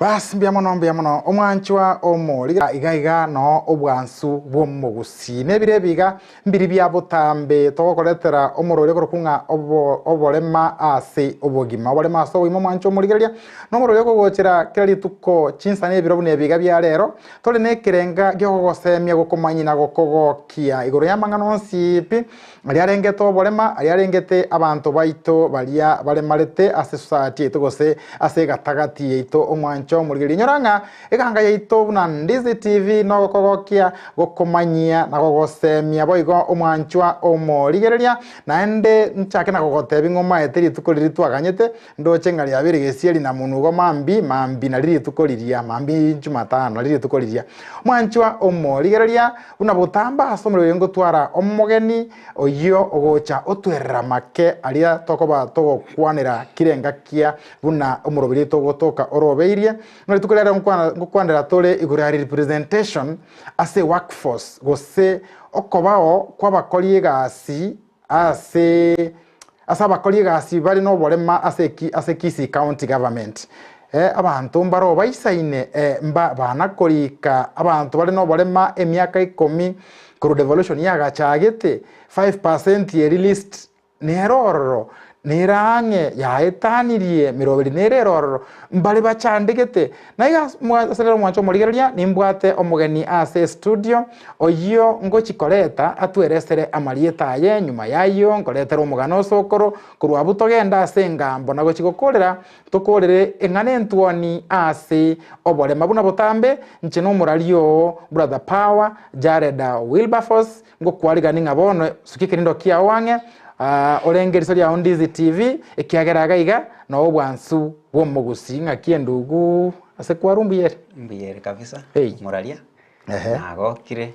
Bas mbuya mono mbuya mono omwanchwa omorigia iga iga noo obwansu bw'omogusii. Nebire ebi iga mbiri bia botambe togokoretera omorweri okorokwa ng'a obo oborema ase obogima. Oborema ase obogima omwanchwa omorigereria nomorweri okogochera kera rituko chinsa na ebiro buna ebi iga bia rero tore nekerenga giogogosemia gokomanyia na gokogokia igoro y'amang'ana onsi pi Aria arengete oborema, aria arengete abanto baito baria baremarete ase society yaito gose ase egatagati yaito omwancho omorigereria. Inyora ng'a eganga yaito buna Ndizi TV nogokogokia, gokomanyia na gogosemia boigo omwanchwa omorigereria. Naende nchake na gogotebia ng'a omaete rituko riria twaganyete, ndoche ng'a riabeire gesieri na monwe igo mambi, mambi nari rituko riria, mambi Jumatano nari rituko riria. Omwanchwa omorigereria, Buna botambe ase omorero oyo ngotwara omogeni oyio ogocha otwerera make aria tokoba togokwanera kira engakia buna omoroberi oito ogotoka orobeirie. Buna rituko riarero ngokwanera tore igoro ya representation ase workforce gose okobao kw'abakori egasi ase ase abakori egasi bare noborema ase eki ase Kisii County Government. Eh, abanto mbaro baisaine eh, mba bana korika abanto bare noborema emiaka ikomi korwa devolution yagachagete 5% eri list nere ororo nere ang'e yaetanirie meroberi nere ere ororo mbare bachandegete Na iga ase rero omwancho omorigereria, nimbwate omogeni ase estudio, oyio ngochi koreta atweresere amarieta aye, nyuma y'ayio nkoretere omogano osokoro, korwa abwo togende ase engambo na gochi gokorera, tokorere eng'ana entwoni ase oborema buna botambe, inche nomorari oo Brother Power, Jared Wilberforce, ngokwarigani ng'a bono sukia ekerindo kiao ang'e, orenge eriso riao Ndizi TV, ekiagera iga iga noo obwansu bw'omogusii ng'aki endugu ase kwarwa mbuya ere? Mbuya ere kabisa, Hey. moraria, Ehe. nagokire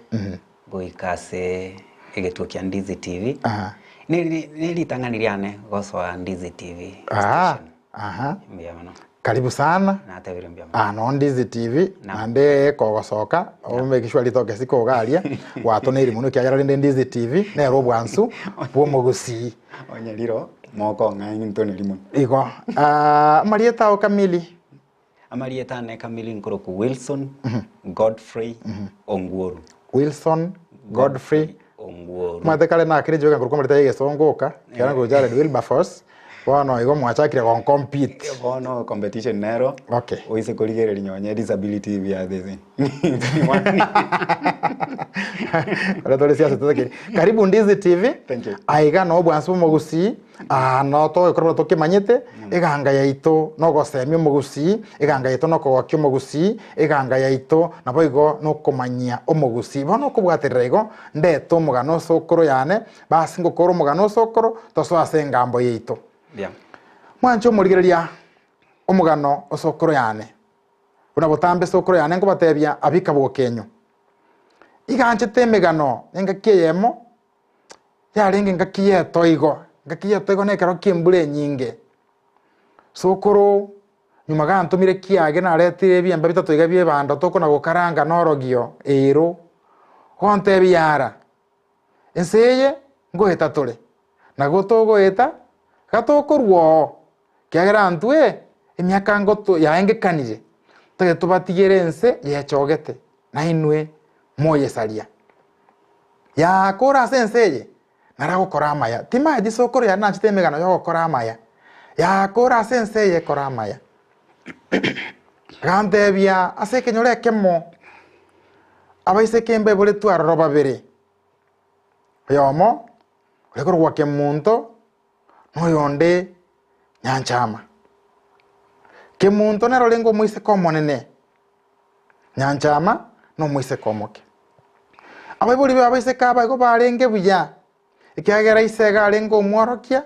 goika ase egetuo kia Ndizi TV. Aha. Neri neritang'ani riane gosoa Ndizi TV Aha, station. aha. Mbuya mono. Karibu sana. Natebire mbuya mono. Ah, no Ndizi TV Naam. naende kogosoka omeke sure ritoke siko iga aria gwatoneiri mono ekiagera rende Ndizi TV nere obwansu bw'omogusii. Onye riro mokong'a intoneri mono. Igo ah, amarieta ao kamili? Amarieta ane kamili nkorokwa Wilson Godfrey Onguoru. Wilson Godfrey Onguoru. Omanyete kare nakire inche nkorokwa amarieta ya egesongo oka, ekiagera nkorokwa Jared Wilberforce, bono igo mwachakire goncompete. Bono competition nero, Okay. oise korigereria nonye disability we are the same. Ore tore siasa totakeri. Karibu Ndizi TV. Thank you. Aiga no obwansu bw'omogusii, aa no togokorwa tokemanyete, eganga yaito nogosemia omogusii, eganga yaito nokogokia omogusii, eganga yaito naboigo nokomanyia omogusii. Bono okobwaterera igo, ndete omogano osokoro yane, basi ngokora omogano osokoro, tosoe ase engambo yaito. Yeah. Mwanche omorigereria omogano osokoro yane. Buna botambe sokoro yane nkobatebia abika bokenyu. Iga anchete emegano nengaki eyemo yarenge engaki y'etoigo, engaki y'etoigo nekero ki'embura enyinge. Sokoro nyuma gantomire kiage naretire ebiemba bitato iga bi'ebando tokona gokaranga norogio ero, gontebia ara, ense eye ngoeta tore, nago togoeta gatokorwa oo. Ekiagera intwe emiaka ngoto yaengekanire, toye tobatigere ense yechogete, na inwe moyesaria. Yaakora ase ense eye, naragokora amaya. Timaeti sokoro yane nanchete emegano y'ogokora amaya. Yaakora ase ense eye ekore amaya. Agantebia ase ekenyoro ekemo, abaiseke mbaiboretwe aroro babere, oyomo ore korokwa Kemunto, na oyonde Nyanchama. Kemunto nere orenge omoiseke omonene, Nyanchama nomoiseke omoke. Abaibori b'abaiseke aba igo barenge buya, ekiagera ise iga arenge omworokia,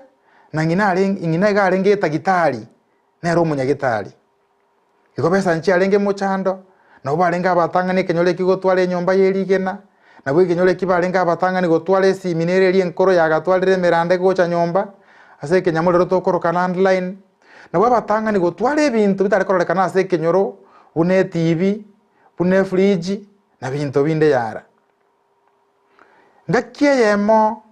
na ng'ina arenge ng'ina iga arenge etagitari, nere omonyagetari. Igo besa nchiarenge mochando, nabo barenge abatang'ani ekenyoro eki gotwara enyomba ye rigena, nabo ekenyoro eki barenge abatang'ani gotwara esimi nere eria enkoro yagatwarire emeranda egocha nyomba, ase ekenyamorero tokoroka landline. Nabo abatang'ani gotwara ebinto bitare kororekana ase ekenyoro, buna etibi, buna efriji, na binto binde yara. Ngaki eyemo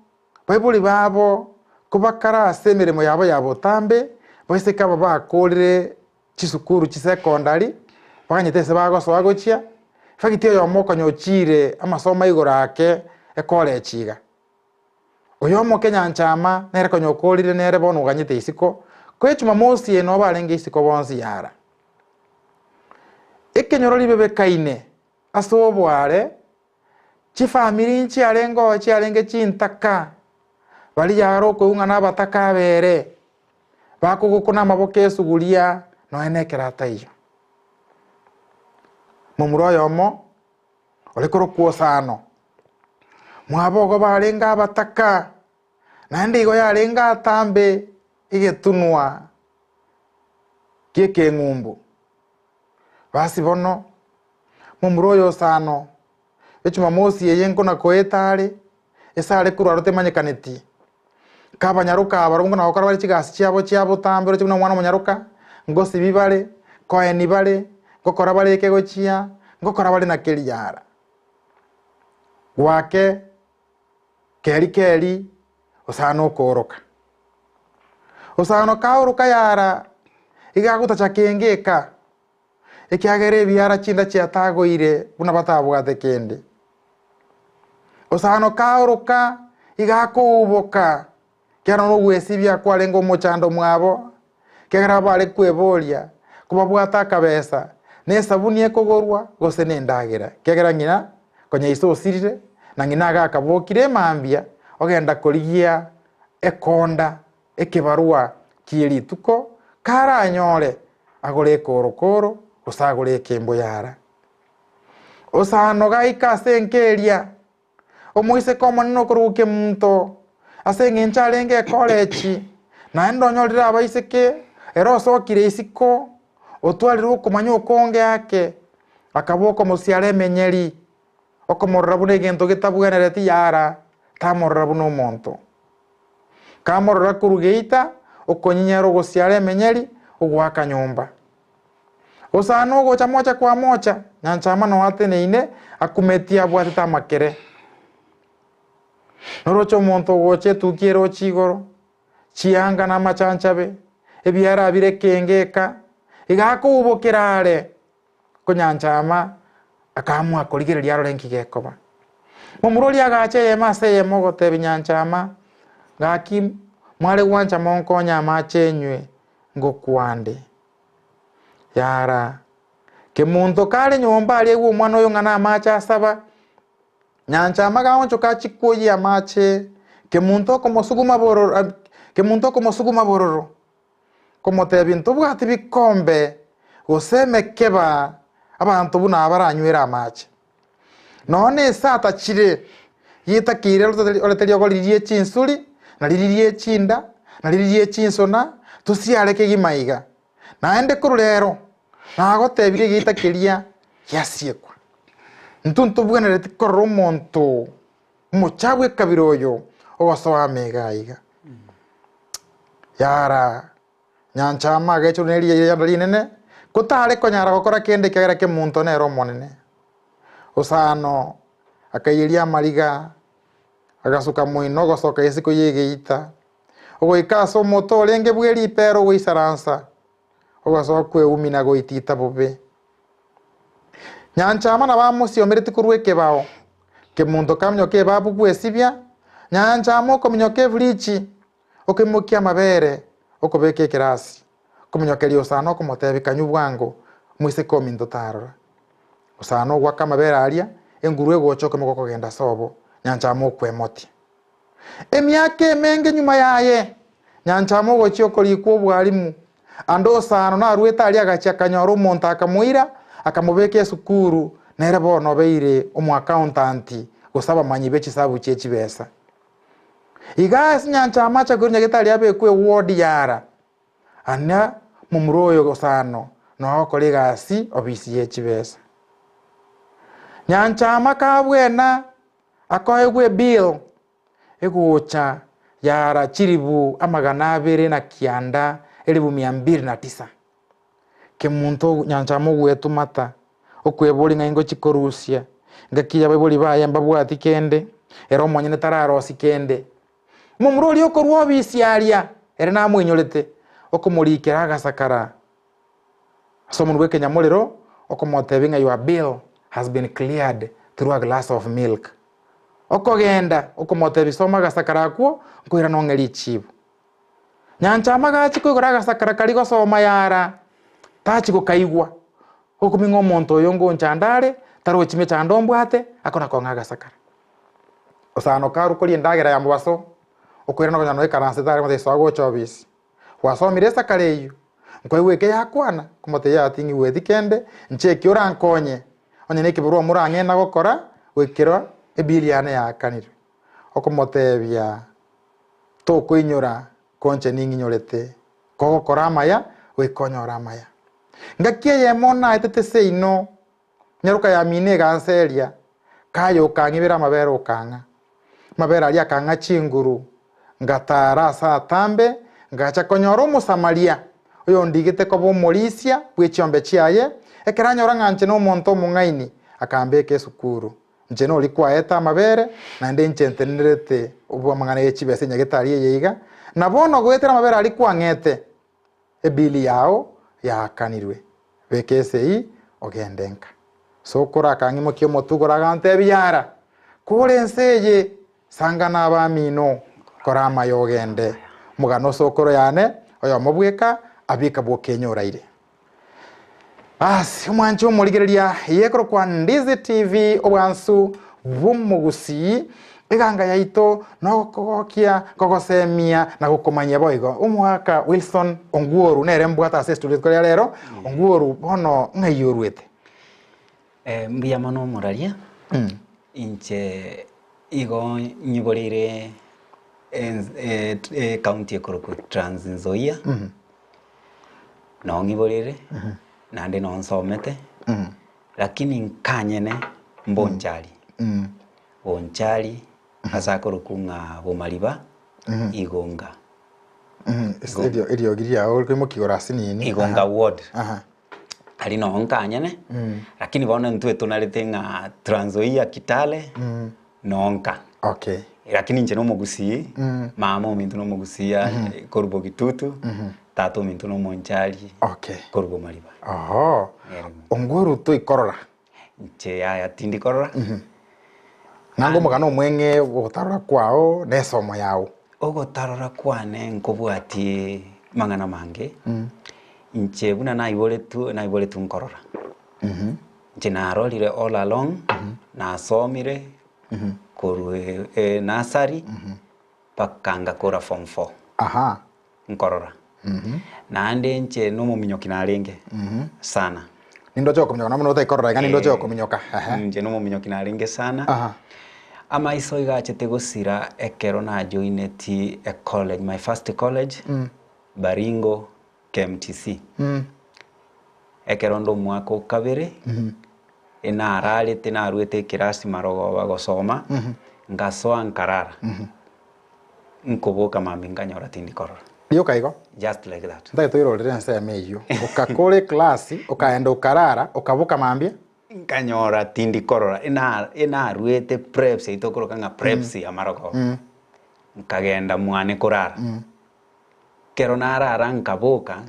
Baibori babo kobakare ase emeremo yabo ya botambe, baiseke aba bakoorire chisukuru chisekondari, Baganyete ase bagosoa gochia, efagiti oyomo okonya ochiire amasomo aigoro ake ekorechi iga. Oyomo kenyanchama nere konya okorire nere bono oganyete isiko, ko echumamosi eye noo barenge isiko bonsi yara. Ekenyoro ribebekaine ase oboare, chifamiri nchiarenge oo chiarenge chintaka, baria yara okoigwa ng'a nabataka abere, bakogokuna amaboko esuguria nonya na ekero ataiyo. Momura oyomo ore korokwa Osano, mwabogo barenge abataka, naende igo yarenge atambe egetunwa gi'ekeng'umbu. Basi bono, momura oyo Osano, echumamosi eye nkona koeta are, ase are korwa aro temanyekaneti. Nkabanyaroka abarobwo nkona gokora bare chigasi chiabo chia botambe oroche buna omwana omonyaroka, ngosibi bare, nkoeni bare, ngokora bare ekegochia, ngokora bare na keriara. Gwake keri keri osana okooroka. Osano kaoroka yara, iga agotacha kenge eka, ekiagera ebiara chinda chiatagoire buna batabwate kende. Osano kaoroka, iga akouboka, ekiagera nogwesibia kwarenge omochando mwabo, ekiagera bare kweboria, kobabwate akabesa, na esabuni ekogorwa, gose na endagera, ekiagera ng'ina konya ise osirire, na ng'ina iga akabokire emambia, ogenda korigia ekonda ekebarua kie rituko, karanyore agore ekorokoro, gose agore ekemboyara. Osano gaika ase enka eria, omoiseke omonene okorokwa Kemunto, ase eng'encho arenge ekorechi, naende onyorire abaiseke, ere osokire isiko, otwarire okomanya okonge ake, akaba okomosiara emenyeri, okomorora buna egento getabwenereti yara, tamorora buna omonto. Kamorora korwa geita, okonyinyera ogosiara emenyeri, ogoaka nyomba. Gosana ogocha mocha kwa mocha, Nyanchama noo ateneine akumetie abwatete amakere. Noroche omonto ogocha etuki eroche igoro, chianga na amachanchabe, ebiara bire ekenge eka, iga akoubokera are. Ko Nyanchama akaamua korigereria arore nki gekoba. Momura oria agacha eyemo ase eyemo ogotebia Nyanchama, Gaki mware gwancha monkonye amache enywe ngokwande. Yara, kemonto kare nyomba aria aigwe omwana oyo ng'a namache asaba, Nyanchama gaonchoka achie kwoyia amache, kemonto okomosuguma bororo, kemonto okomosuguma bororo, komotebia ntobwati bikombe gose emekeba abanto buna aba baranywere amache. Nonya na ase atachire, getakeire orete riogo riria rie chinsuri, na riria rie chinda, na riria rie chinsona, tosiare kegima iga. Naende korwa rero, nagotebirie egeita keria giasiekwa. Intwe ntobwenereti korora omonto omochabu ekabira oyo ogosoa amega aiga. Yara, nyanchama agechorwa ne rianda rinene, ko tare konyara gokora kende ekiagera kemonto nere omonene. Osano akaiyeria amariga, agasuka moino ogosoka isiko y'egeita, ogoika ase omote orenge bwe ripero ogoisaransa, ogosoa kweumi na goitita bobe. Nyanchama nabo amosiomereti korwa ekebao, kemonto kaminyoka ebabu gwesibia, nyanchama okominyoka efrichi, Okoimokia amabere, okobeka ekerasi, okominyokeria Hosana okomotebia, Kanywa bwango, omoiseke ominto tarora. Hosana ogoaka amabere aria, enguru egocha okoimoka okogenda sobo, Nyanchama okwemotia. Emiaka emenge nyuma yaye, Nyanchama ogochia okorikwa obwarimu, ande Hosano naruete aria agachia akanyora omonto akamoira, akamobeka esukuru, nere bono obeire omoaccountant gose abamanyi be chisabu chie chibesa. Iga ase nyancha amache akoirwa nyagetari abekwe eward yara ania momura oyo gosano no agokora egasi obisi ye chibesa. Nyanchama kabwena akoegwa ebill egocha yara chiribu amagana abere na kianda elibu mia mbili na tisa. Kemunto nyanchama ogwetumata okweboria ng'ai ngochi korusia, ngaki abaibori baye mbabwati kende, ere omonyene tararosi kende. Omomura oria okorwa obisi aria, ere namoinyorete, okomorikera agasakara ase omonwa bw'ekenyamorero, okomotebia ng'a your bill has been cleared through a glass of milk. Okogenda okomotebia soma agasakara akwo, nkoirana ong'e richibu. Nyancha amagachi koigora agasakara karia gosoma yara, tachi gokaigwa. Gokumia ng'a omonto oyo ngonchanda are, tarochi mechando ombwate, akona kong'a agasakara. Osano karwa koria endagera ya mobaso, okoirana okonyora noikaransete are gotebia soa gocha obisi. Gwasomire esakara eyio? Nkoigwa eke yakwana, nkomotebia yaya ting'igweti kende, inche eki orankonye, onye nekeborwa morang'e gokora, goikera ebill yane yaakanirwe. Okomotebia, Tokoinyora konche ning'inyorete, kogokora amaya, goika onyore amaya. Ngaki eyemo naetete seino, nyaroka yamino eganseria, kaye okang'ibera amabere okang'a. Amabere aria akang'a chinguru, ngataara ase atambe, ngacha konyora Omosamaria, oyondigete koba omorisia bwe chiombe chiaye, ekero anyora ng'a inche nomonto omong'aini, akambeka esukuru. Inche noria kwaete amabere, naende inche ntenenerete amang'ana ye chibesa enyagetari eye iga, na bono goetera amabere aria kwang'ete, ebili yao yaakanirwe. Beka esegi, ogende nka. Sokoro akang'imokia omotwe igoro agantebia, Yara, kore ense eye, sanga nabamino, kora amaya ogende. Omogano o sokoro yane, oyomo bweka, abika bw'okenyoraire. Basi omwanche omorigereria yekorokwa Ndizi TV obwansu bw'omogusii eganga yaito nogokogokia kogosemia na gokomanyia boigo omwaka Wilson Onguoru nere mbwate ase estudio rituko ria rero Onguoru bono ng'ai oruete? Eh, mbuya mono omoraria inche igo nyiboreire ecounty ekorokwa Trans Nzoia. Noo ng'iborere, naende noo nsomete, lakini nkanyene mbonchari, bonchari ase akorokwa ng'a bomariba, igonga. Ase erio eriogi riao orikoimokia igoro ase nini. Igonga ward. Aria noo nkanyene, lakini bono intwe tonarete ng'a Trans Nzoia Kitale, noo nka. Okay. Lakini inche nomogusii, mama ominto nomogusii korwa Bogitutu, tata ominto nomonchari Okay. korwa Bomariba. Oho. Ere. Onguru toikorora. Inche yaya tindi korora. Nanga omogano omweng'e ogotarora kwao na esomo yao. Ogotarora kwane nkobwatie mang'ana mange, inche buna naiboretwe naiboretwe nkorora. Inche narorire all along, nasomire, korwa enursery mpaka ngakora form four Aha. nkorora. Naende inche nomominyoki narenge sana. Nindoche okominyoka nabo otaikorora iga nindoche okominyoka. Ehe. Inche nomominyoki narenge sana. Aha. Amaiso iga achete gosira ekero najoineti ecollege, my first college, Baringo KMTC. Ekero onde omwaka o kabere, enararete naruete ekerasi marogoba gosoma, ngasoa nkarara, nkoboka mambia nkanyora tindi korora. Rioka igo? Just like that. Ntagete oirorere ensemo eyio. Okakora eclass, okaenda okarara, okaboka mambia? Nkanyora tindi korora, ena enaruete preps eyio tokoroka ng'a preps ya marogoba, nkagenda mwane korara. Ekero narara nkaboka,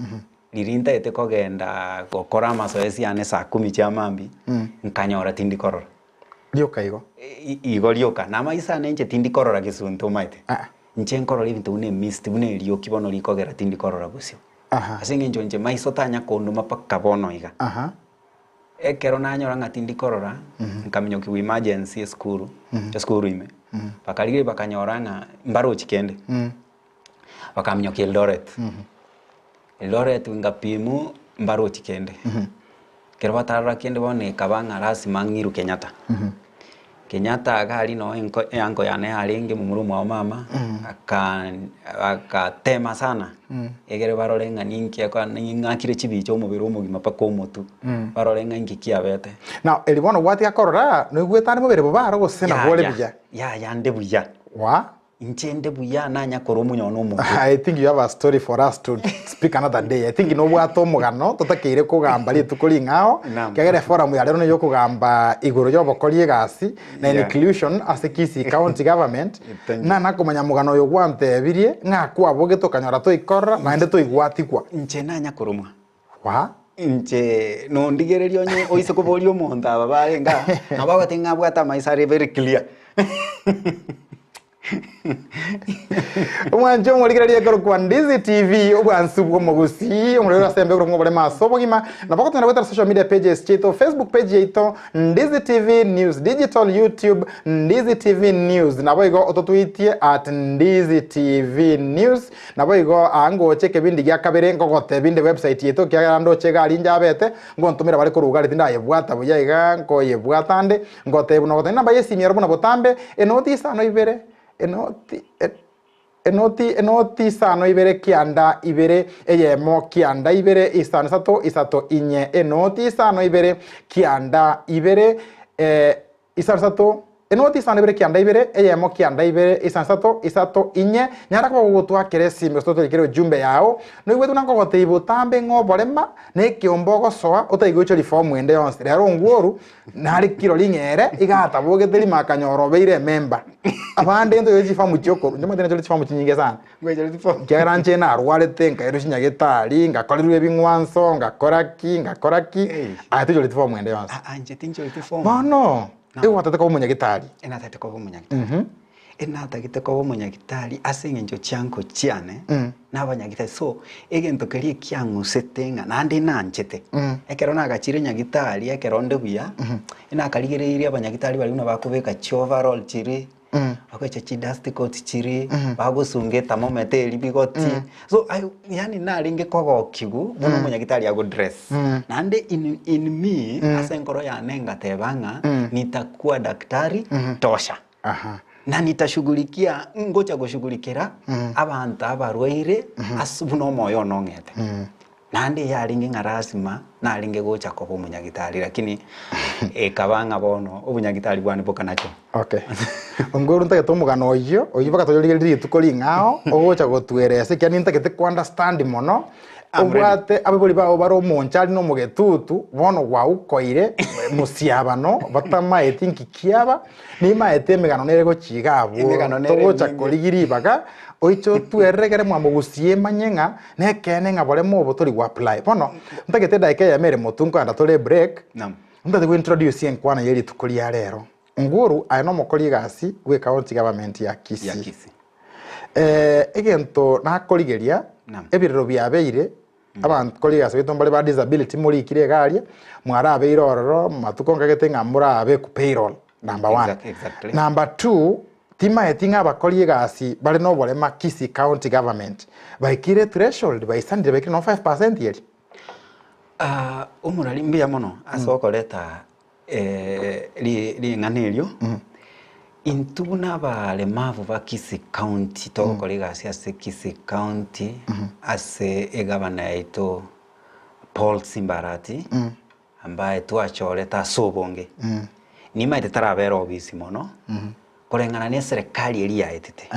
riria ntagete kogenda gokora amasoesi ane saa kumi chia mambia, nkanyora tindi korora. Rioka igo? Igo rioka. Na amaiso ane inche tindi korora gesunte omanyete. Aa. Inche nkorora ebinto buna emist, buna erioki bono rikogera tindi korora bosio. Aha. Ase eng'encho inche maiso tanya konduma mpaka bono iga. Aha. Ekero nanyora ng'a tindi korora, nkaminyokiwa emergency esukuru, esukuru ime, bakarigereria bakanyora ng'a mbarochi kende. Bakaminyokia Eldoret. Eldoret ngapimwa mbarochi kende. Ekero batarora kende bono ekaba ng'a lasima ng'irwe Kenyatta. Kenyatta iga aria noo enko eanko yane yarenge momura omwabo mama, aka akatema sana, egere barore ng'a ninki eko ning'akire chibicha omobere omogima mpaka omotwe, barore ng'a inki kiabete. Now eri bono gwatiga korora, noigwete ande mobere bobe aro gose nabo ore Yaya, buya? yaya nde buya. Waa. Inche inde buya nanya korwa omonyono omotwe. I think you have a story for us to speak another day. I think nobwate omogano totakeire kogamba rituko ring'ao. Naam. Kiagera eforum ya rero niyo okogamba igoro y'obokori egasi na Yeah. inclusion ase Kisii County Government. Thank you. Na nakomanya omogano oyo gwantebirie ng'a kwabogete okanyora toikorora naende toigwatigwa. Inche nanya koromwa. Wa? Inche nondigereria onye oise koboria omonto aba barenge aa, nabo bagoteba ng'a abwate amaiso are very clear. Omwancho omorigereria ekorokwa Ndizi TV obwansu bw'omogusii omorero ase embe okorokwa oboremo ase obogima nabo ogotonyora goetera social media pages chiaito Facebook page yaito Ndizi TV News Digital YouTube Ndizi TV News nabo igo ototwitie at Ndizi TV News Naboigo aa ngoche ekebindi gia kabere ngogotebia inde website yaito ekiagera ndoche iga aria inche abete, ngontomera bare korwa Ugari tindayebwata buya iga nkoyebwata ande, ngotebia buna ogotebia enamba y'esimi ero buna botambe, enoti isano ibere, enoti enoti enoti isano ibere kianda ibere eyemo kianda ibere isano isato isato inye, enoti isano ibere kianda ibere Isano isato, enoti isano ibere kianda ibere, eyemo kianda ibere, isano isato, isato inye, nyara koba gogotwakera esimi gose totorikere ujumbe yao, noigwete buna nkogotebia botambe ng'a oborema na ekeombe ogosoa otari goichoria form ende yonsi. Rero ongworu nare kirori ng'a ere iga atabogete rimo akanyora obeire emember. Abande ntoigwete chiform chiokorwa, inche omanyete nachorire chiform chinyinge sana. Ekiagera inche narwarete nkairwa chinyagetari, ngakorerwa ebing'wanso, ngakora ki, ngakora ki, aye toichoreti form ende yonsi. Aa inche tinchoreti form. Bono, igo gwatagete koba omonyagitari. Enatagete koba omonyagitari. Enatagete koba omonyagitari ase eng'encho chianko chiane, na abanyagitari. So, egento keria ekiang'usete ng'a naende nanchete, ekero nagachire nyagitari ekero onde buya, enakarigereirie abanyagitari baria buna bakobeka chioverall chiria. Bagocha chidust coat chiria, bagosunga ethermometer eria bigoti. So I yaani narenge kogokigwa buna omonyagitari agodress. Naende in in me, ase enkoro yane ngateba ng'a nitakuwa daktari tosha. Na nitashughulikia ngocha goshughulikera abanto abarwaire ase buna omoyo one ong'ete. Naende yarenge ng'a lasima narenge gocha koba omonyagitari lakini ekaba ng'a bono obonyagitari bwane bokanachwa. Okay. Onguru ntagete omogano oyio, oyio mpaka toyorigererie rituko ring'ao, ogocha gotweresa ekiagera nintagete ko understand mono, I'm ready. obwate abaibori bao bare omonchari na omogetutu, bono gwaukoire mosiabano batamaeti nki kiaba, Nimaete emegano nere gochia iga abwo, Emegano nere togocha eminge. korigia ribaga, oiche otwerere ekere mwamogusia emanye ng'a nekeene ng'a boremo obo tori go apply. Bono, ntagete edaika eyemo ere motwe nkoenda tore ebreak, Naam. ntagete go introduce enkwana ye rituko ria rero. Nguru, aye nomokori egasi bwe county government ya Ya Kisii. Kisii. Egento nakorigeria, Naam. ebirero biabeire, Abanto korigia ase gento mbare ba disability morikire iga aria, mwarabeire ororo matuko nkagete ng'a morabe ku payroll number one. Exact- exactly. Number two, timaeti ng'a abakori egasi bare na oborema Kisii county government baikire threshold baisanire baikire nonye 5% eria. Ah, omorari mbuya mono ase okoreta ring'ana erio, intwe buna abaremavu ba Kisii County togokora egasi ase Kisii County ase egavana yaito Paul Simba Arati, ambaye twachorete ase obonge, nimaete tarabera obisi mono, koreng'ana na eserekari eria yaetete,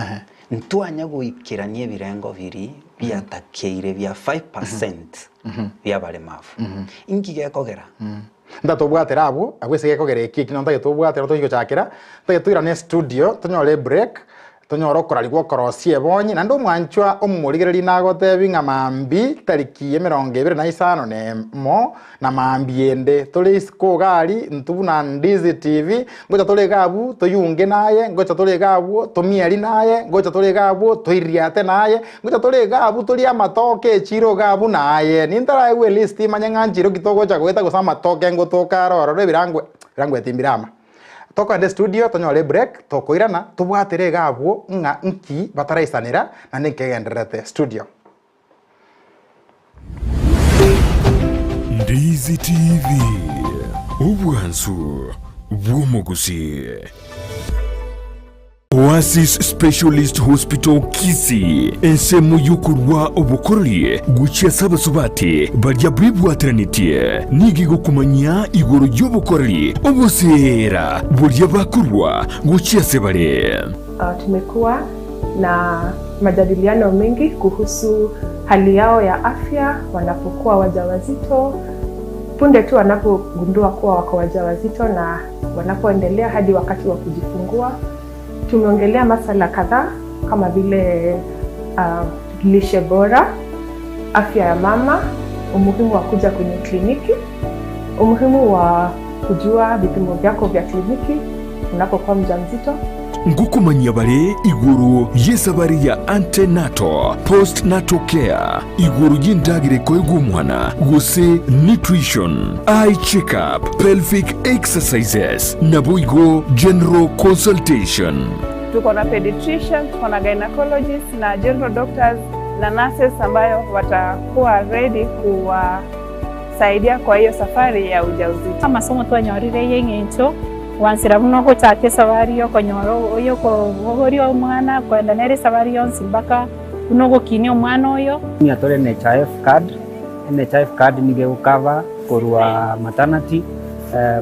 ntwanya goikerania ebirengo biria biatakeire bia 5% bia abaremavu. Inki gekogera? Ntatobwatera abwo, abwo ase gekogera eki eki nonye ntagete obwate tochi gochakera, ntagete toirane estudio, tonyore ebreak, tonyore okorarigwa okorosia ebonyi, naende omwanchwa omorigereria nagotebi ng'a mambia tariki emerongo ebere na isano na emo, na mambia ende, tore isiko iga aria, intwe buna Ndizi TV, ngocha tore iga abwo toyunge naye, ngocha tore iga abwo tomieri naye, ngocha tore iga abwo toiriate naye, Ngocha tore iga abwo torie amatoke echiro iga abwo naye nintaraegwe elist manye ng'a nchiro ki togocha goeta gose amatoke ngotoka are ororo ebirangwe ebirangwe timbire ama. Tokogenda estudio tonyore ebreak tokoirana tobwatere iga abwo ng'a nki bataraisanera naende nkegendererete studio. Ndizi TV, obwansu bw'omogusii. Oasis Specialist Hospital Kisii, ensemo y'okorua obokoreri gochia ase abasubati baria bebwateranetie, nigo egokomanyia igoro y'obokoreri oboseera boria bakorua gochia ase bare. Tumekuwa na majadiliano mengi kuhusu hali yao ya afya wanapokuwa wajawazito, punde tu wanapogundua kuwa wako wajawazito na wanapoendelea hadi wakati wa kujifungua. Tumeongelea masala kadhaa kama vile lishe bora, afya ya mama umuhimu wa kuja kwenye kliniki, umuhimu wa kujua vipimo vyako vya kliniki unapokuwa mjamzito. Ngokomanyia bare igoro y'esabari ya antenatal, postnatal care, igoro y'endagera ekoegwa omwana, gose nutrition, eye check-up, pelvic exercises, naboigo general consultation. Tuko na pediatrician, tuko na gynecologist na general doctors na nurses ambayo watakuwa ready kuwasaidia kwa hiyo safari ya ujauzito. Amasomo twanyorire y'eng'encho gwansera buna ogochaka esabari y'okonyora y'okobogoria omwana koenda nere esabari yonsi mpaka buna ogokinia omwana oyo. Nigo tore NHIF card, NHIF card nigo egocover korwa maternity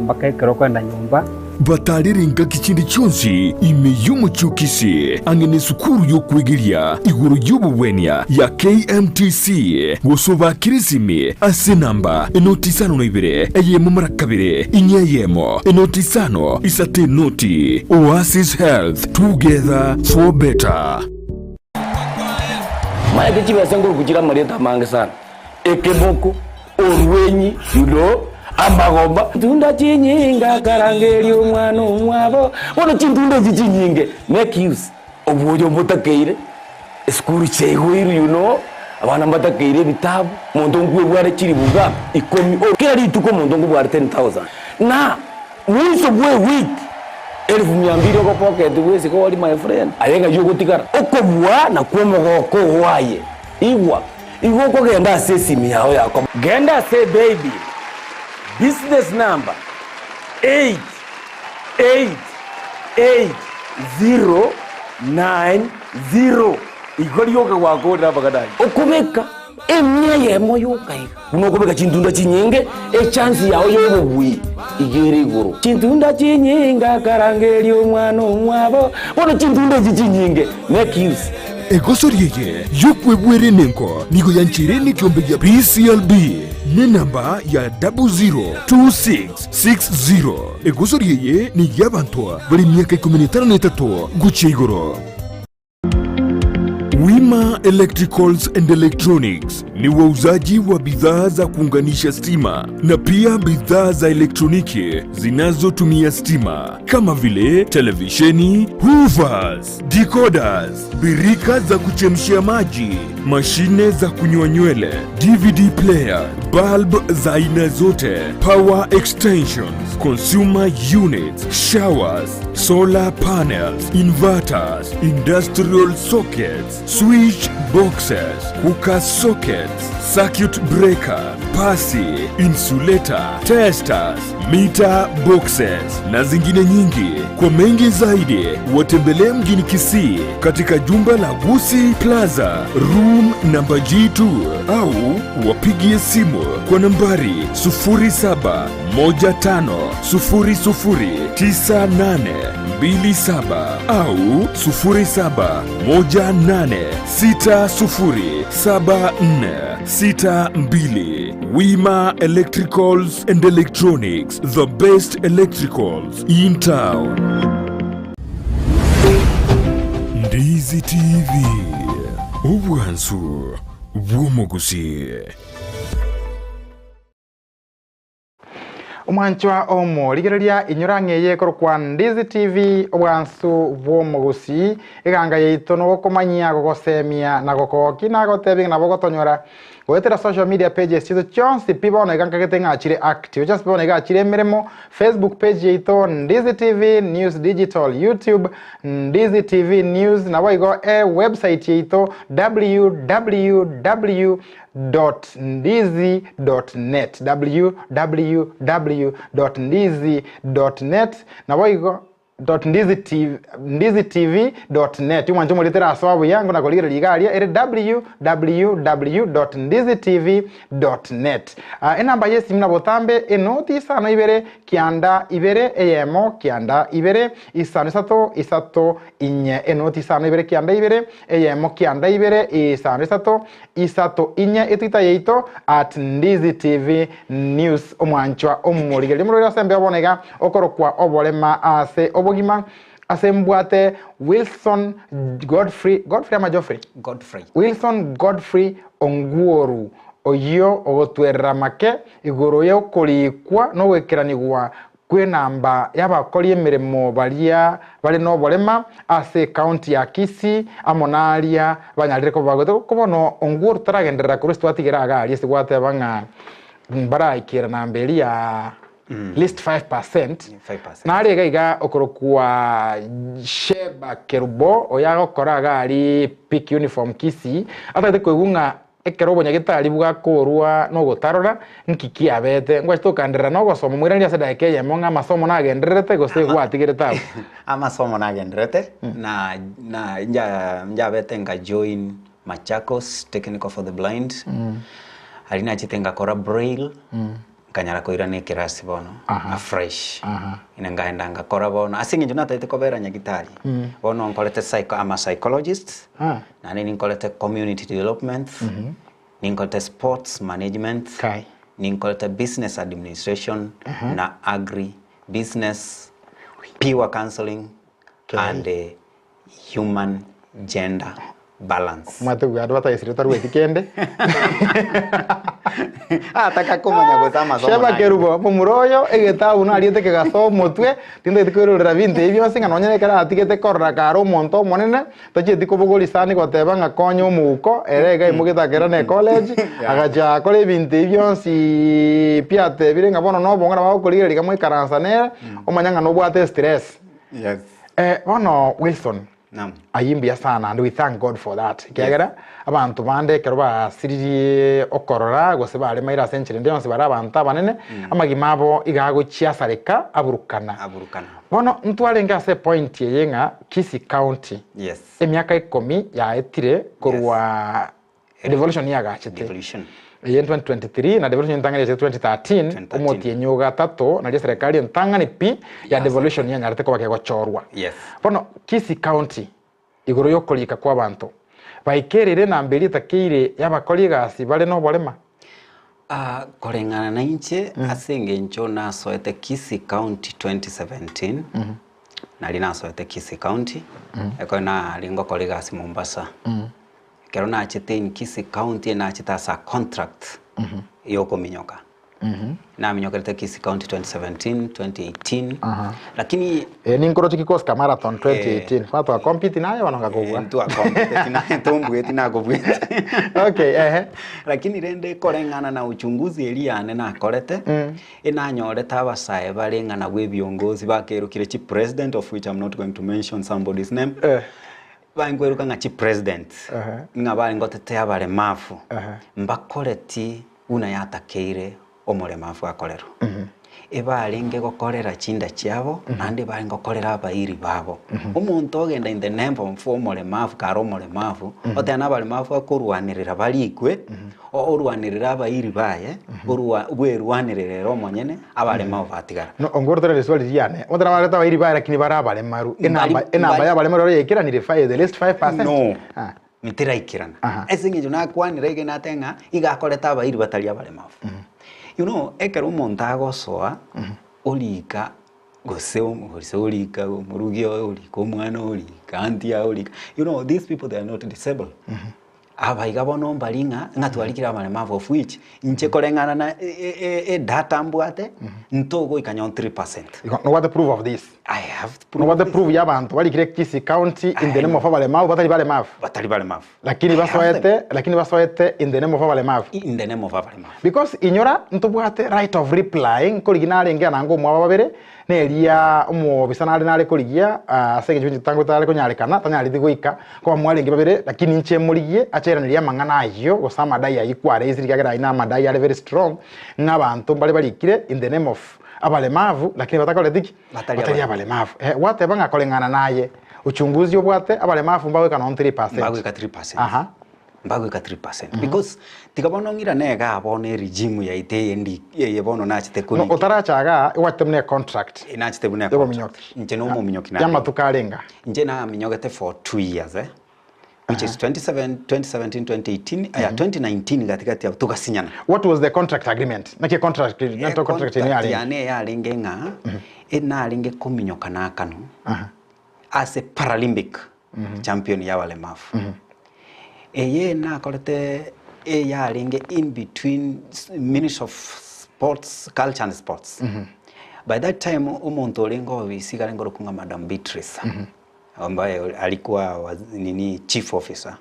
mpaka ekero okoenda nyomba. Batarire engaki chinde chionsi ime y'omochie o Kisii, ang'e nesukuru y'okwegeria igoro y'obogwenia ya KMTC, gose obakire esimi ase enamba enoti isano na ibere eyemo mara kabere inye eyemo enoti isano isato enoti. Oasis Health, together for better. Maete chibesa nkoruku chire amarieta amange sana, ekemoko, orwenyi, you know, amagomba. Chintunda chinyinge akarangeria omwana omwabo, bono chintunda echi chinyinge make use obwoyo mbotakeire, esukuru chiaigoirwe you know, abana mbatakeire ebitabu, omonto nkwebware chilifu ngapi? Ikomi, kera rituko omonto nkobware 10,000 na mwiso bwa ewiki Elifu mia mbili ogopocket bwesike ori my friend, aye ng'ai ogotigara? Okobua nakwo omogoko oo aye. Igwa, igo okogenda ase esimi yao ya komo. Genda ase ebaybill, business number 8 8 8 0 9 0 igo rioka gwakorire amang'ana ayio. Okobeka Emia eyemo yoka iga. Buna okobeka chintunda chinyinge, echansi yao y'obobui iga ere igoro. Chintunda chinyinge akarangeria omwana omwabo, bono chintunda echi chinyinge make use. Egosori eye y'okwebwera enengo nigo yancheire nekiombe gia PCLB nenamba ya 002660. Egosori eye ney'abanto bare emiaka ikomi na etano na etato gochia igoro. Wima Electricals and Electronics ni wauzaji wa bidhaa za kuunganisha stima na pia bidhaa za elektroniki zinazotumia stima kama vile televisheni, hoovers, decoders, birika za kuchemshia maji, mashine za kunyoa nywele, DVD player, bulb za aina zote, power extensions, consumer units, showers, solar panels, inverters, industrial sockets, switch boxes, cooker sockets, circuit breaker, pasi, insulator, testers, meter boxes na zingine nyingi. Kwa mengi zaidi watembelee mjini Kisii katika jumba la Gusii Plaza room namba G2 au wapigie simu kwa nambari 0715009827 au 0718607462. Wima Electricals and Electronics, the best electricals in town. Ndizi TV, obwansu bw'omogusii. Omwanchwa omo rigereria inyora ng'eye ekorokwa Ndizi TV obwansu bw'omogusii eganga yaito nogokomanyia gogosemia na gokogokia nagotebia ng'a nabo ogotonyora goetera social media pages chiaito chionsi pi bono iga nkagete ng'a chire active chionsi pi bono iga chire emeremo Facebook page yaito Ndizi TV News Digital YouTube Ndizi TV News naboigo e website yaito www dot ndizi dot net www dot ndizi dot net naboigo dot ndizi tv, ndizi tv dot net omwanche omoritere asoa buya ngo nakorigereria iga aria ere www dot ndizi tv dot net Ah, enamba y'esimu na botambe enoti isano ibere kianda ibere eyemo kianda ibere isano isato isato inye enoti isano ibere kianda ibere eyemo kianda ibere isano isato Isato inye etwita yaito at Ndizi TV News omwanchwa omorigereria omorwaire ase embeo bono iga okorokwa oborema ase obogima ase mbwate Wilson Godfrey Godfrey ama Geoffrey? Godfrey. Wilson Godfrey Onguoru. oyio ogotwerera make igoro y'okorikwa na ogoikeranigwa kw'enamba y'abakori emeremo baria bare noborema ase ecounty ya Kisii amo naria banyarire koba bagoeta bono ongwo totaragenderera korwa ase twatigera iga aria ase gwateba ng'a mbaraikera namba eria ya least 5%, 5%. Nare iga iga okorokwa Sheba Kerubo oyo agokora iga aria Peak Uniform Kisii atagete koigwa ng'a Ekero obonyagetari bwakoorwa nogotarora, nki kiabete? Ngwachete gokanderera nogosoma moiranerie ase edageka eyemo ng'a amasomo nagendererete gose gwatigerete abwo. Amasomo nagendererete na na nja njabete nka join Machakos Technical for the Blind, aria nachete ngakora braille, nkanyara koirana ekerasi bono afresh. Ine nkaenda ngakora bono ase eng'encho natagete kobera nyagitari, bono nkorete psycho I'm a psychologist. Naende ninkorete community development, ninkorete sports management, Kai. ninkorete business administration na agri business, pure counseling and human gender balance. Omanyete buya advertise tarweti kende. Ataka komanya gose amasomo Sheba naye. Kerubo, momura oyo egetabu nariete kegasoa omotwe, tintagete kwerorera binto ebi bionsi ng'a nonye ekero atigete korora kare omonto omonene, Tachieti kobogoria isani goteba ng'a konya omouko, ere iga aimogete akairana ecollege, agacha akora ebinto ebi bionsi pi atebire ng'a bono nobongo nabo agokorigereria iga moikaransa nere, omanye ng'a nobwate estress. Yes. Eh, bono Wilson, Naam. ayio mbuya sana and we thank God for that, ekiagera abanto bande ekero basiririe okorora gose baremaire ase enchera ende yonsi bare abanto abanene, amagima abo iga agochia asareka aburukana. Aburukana. Bono ntwarenge ase epoint eye ng'a Kisii County Yes. emiaka ikomi yaetire korwa devolution yagachete. Devolution. Eye 2023 na devolution entang'ani yachete 2013 2013. omotienyi o gatato nario eserekari entang'ani pi ya devolution yanyarete koba kegochorwa. Yes. Bono Kisii County igoro yokorika kwa abanto baikereire enamba eria etakeire y'abakori egasi bare noborema. Ah, koreng'ana na inche ase engencho nasoete Kisii County 2017 nari nasoete Kisii County ekero nare ngokora egasi Mombasa. Ekero nachete in Kisii County nachete ase a contract ya okominyoka. Naminyokerete Kisii County 2017, 2018 lakini Eh, ninkoroche kikosi ka marathon 2018 kwanza twa compete naye bono ngakobua ntwa compete naye tombueti nakobuete. Okay, ehe. Lakini rende koreng'ana na uchunguzi eria yane nakorete, enanyorete abasae bare ng'a nabwo ebiongozi bakerokire chi president of which I'm not going to mention somebody's name, Eh. bankweroka ng'a chi president, Ehe. ng'a bare ngotetea abaremafu, Ehe. mbakoreti buna yatakeire omoremafu akorerwe. Ebarenge gokorera chinda chiabo, naende ebarenge gokorera abairi babo. Omonto ogenda in the name of omoremafu kare omoremafu, oteba na abaremafu akorwanerera barikwe, orwanerere abairi baye, orwa bwerwanerera ere omonyene, abaremafu batigara. No, ongorotore riswali riane. Otara bareta abairi baye lakini bare abaremaru. Enamba Mbari- enamba mbari- ya abaremaru ero yaikeranire the least 5%. No. Ah. Nteraikerana. Aha. Ase eng'encho nakwanire iga nateba ng'a iga akorete abairi batari abaremafu. You know, ekero omonto agosoa, orika gose gose orika omorugi oye, orika omwana orika aunty yaye orika, you know these people they are not disabled. Aba iga bono mbari ng'a, ng'a twarikire abaremafu of which, inche koreng'ana na edata mbwate, ntogoika nonye 3%. Igo nobwate proof of this? I have proof. Nobwate proof ya abanto barikire Kisii County in the name of abaremavu batari baremavu? Batari baremavu. Lakini I have them. basoete lakini basoete in the name of abaremavu. In the name of abaremavu. Because inyora ntobwate right of reply nkorigia narenge anango omwabo babere neria omobisa nare nare korigia ah, ase eng'encho inche tango tare konyarekana tanyareti goika koba mwarenge babere lakini inche morigie acheraneri amang'ana ayio gose amadai ayio kwaraisire ekiagera ayio na amadai are very strong ng'a abanto mbare barikire in the name of abaremavu lakini batakoreti ki? Batari Batari abaremavu. Eh, gwateba ng'a koreng'ana naye, uchunguzi obwate, abaremavu mbagoika nonya 3%. Mbagoika 3%. Aha. Mbagoika 3% because tiga bono ng'irane igaa bono eregimu yaito eye ndi eye bono nachete No, korika. otaracha igaa, egwachete buna econtract. Eh, nachete buna Yobominyoki. econtract. Inche na omominyoki narenge. Y'amatuko arenga. Inche naminyogete for 2 years eh, which is 27, 2017, 2018, aya 2019 gatigati abwo togasinyana. What was the contract agreement? Naki contract, naki contract ene Contract yarenge? yane yarenge ng'a enarenge kominyoka na akanu ase Paralympic champion ya abalemavu. Eye nakorete Eyarenge in between Ministry of Sports, Culture and Sports. By that time omonto orenge ofisi iga arenge korokwa ng'a Madam Beatrice, ambaye alikuwa nini chief officer.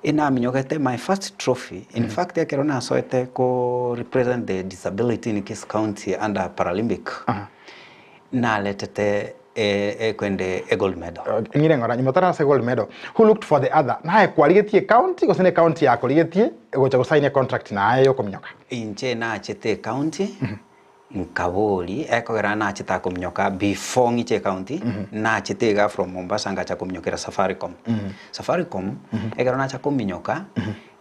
Enaminyogete my first trophy, in fact ekero nasoete ko represent the disability in Kisii County under Paralympic, naretete ekwende e gold medal. Ng'ire ng'ora, nyuma otarase gold medal, who looked for the other? Naye kwarigetie ecounty gose ne ecounty yakorigetie gocha gosign econtract naye yokominyoka? Inche nachete ecounty nkabori ekogera nachete akominyoka before ng'iche ecounty nachete iga from Mombasa ngacha kominyokera Safaricom. Safaricom ekero nacha kominyoka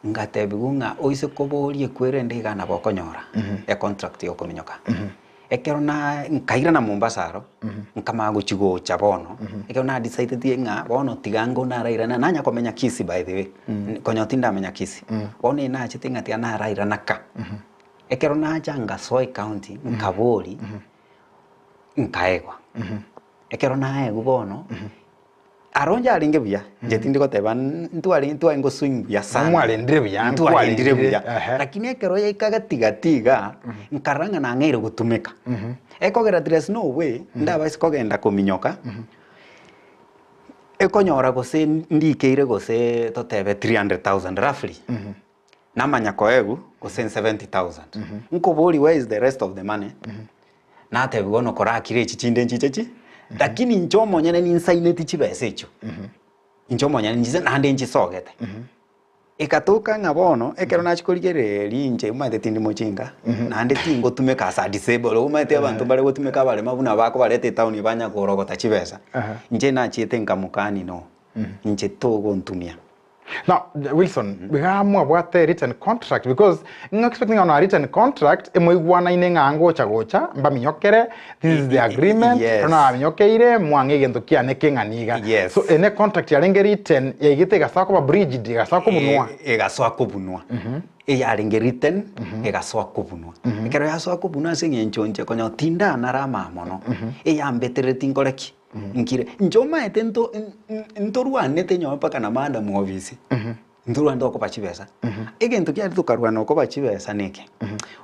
ngatebiwa ng'a oise koboria ekwerende iga nabo okonyora econtract yokominyoka. Ekero na nkairana Mombasa aro, nkamanya gochia gocha bono, ekero na decidetie ng'a bono tiga ango narairana, nanya komenya Kisii by the way, konya tindamenya Kisii. Bono eye nachete ng'a tiga narairana ka. Ekero nacha ngasoa ecounty, nkaboria, nkaegwa. Ekero naegwa bono, Aro njarenge buya, inche tindi goteba ntware ntware ngoswing buya sana. Mwarendire buya, Ntwarendire buya. ehe. Lakini ekero yaika gatigati iga, nkarora ng'a nang'eire gotumeka. Ekogera there is no way ndabaise kogenda kominyoka, ekonyora gose ndikeire gose totebe 300,000 roughly, namanya koegwa gose 70,000. Nkoboria where is the rest of the money? Natebiwa bono korakire echi chinde nchiche chi, lakini inche omonyene ninsaineti chibesa echio, inche omonyene nchise naende nchisogete. Egatoka ng'a bono, ekero nachia korigereria inche omanyete tindi mochinga, naende tingotumeka as a disabled, omanyete abanto mbare gotumeka abarema buna bakobareta etown banya korogota chibesa, inche nachiete nkamokani no, inche togontumia. Now, Wilson, iga mwabwate written contract because ng'a expecting ng'a written contract emoigwanaine ng'a ngocha gocha mbaminyokere this is the agreement Yes. ekero nabaminyokeire mwang'e egento kiane keng'ani iga. Yes. So ene contract yarenge written yaigete egasoa koba bridged egasoa kobunwa. E- egasoa kobunwa eyarenge written egasoa kobunwa ekero yasoa kobunwa ase eng'encho inche konya tindanara amaa mono eyambeterereti nkore ki Nkire, inche omaete nto ntorwanete nyowe mpaka na madam ofisi, ntorwanete okoba chibesa. Egento kiaria tokarwana okoba chibesa neke,